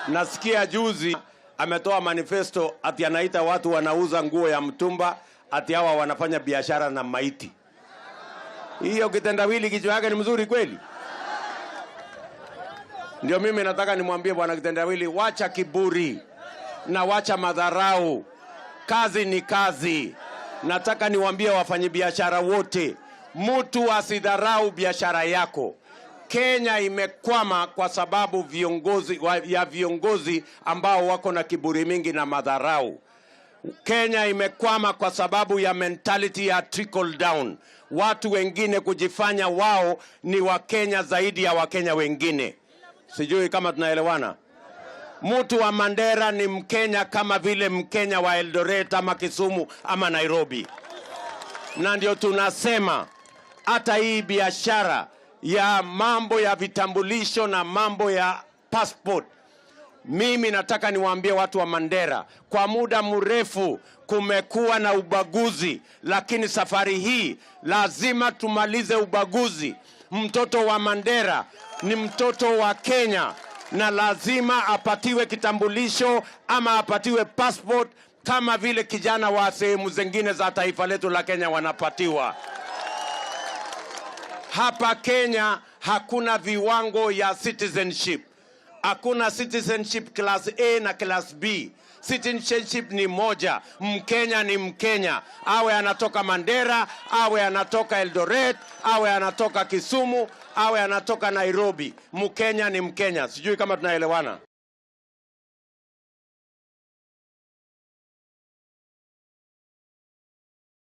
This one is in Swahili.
Nasikia juzi ametoa manifesto ati anaita watu wanauza nguo ya mtumba, ati hawa wanafanya biashara na maiti. Hiyo kitendawili kichwa yake ni mzuri kweli? Ndio mimi nataka nimwambie bwana kitendawili, wacha kiburi na wacha madharau. Kazi ni kazi. Nataka niwaambie wafanyabiashara wote, mtu asidharau biashara yako. Kenya imekwama kwa sababu ya viongozi ambao wako na kiburi mingi na madharau. Kenya imekwama kwa sababu ya mentality ya trickle down, watu wengine kujifanya wao ni Wakenya zaidi ya Wakenya wengine. Sijui kama tunaelewana. Mtu wa Mandera ni Mkenya kama vile Mkenya wa Eldoret ama Kisumu ama Nairobi, na ndio tunasema hata hii biashara ya mambo ya vitambulisho na mambo ya passport, mimi nataka niwaambie watu wa Mandera, kwa muda mrefu kumekuwa na ubaguzi, lakini safari hii lazima tumalize ubaguzi. Mtoto wa Mandera ni mtoto wa Kenya na lazima apatiwe kitambulisho ama apatiwe passport kama vile kijana wa sehemu zingine za taifa letu la Kenya wanapatiwa. Hapa Kenya hakuna viwango ya citizenship. Hakuna citizenship class A na class B. Citizenship ni moja. Mkenya ni Mkenya, awe anatoka Mandera, awe anatoka Eldoret, awe anatoka Kisumu, awe anatoka Nairobi. Mkenya ni Mkenya. Sijui kama tunaelewana.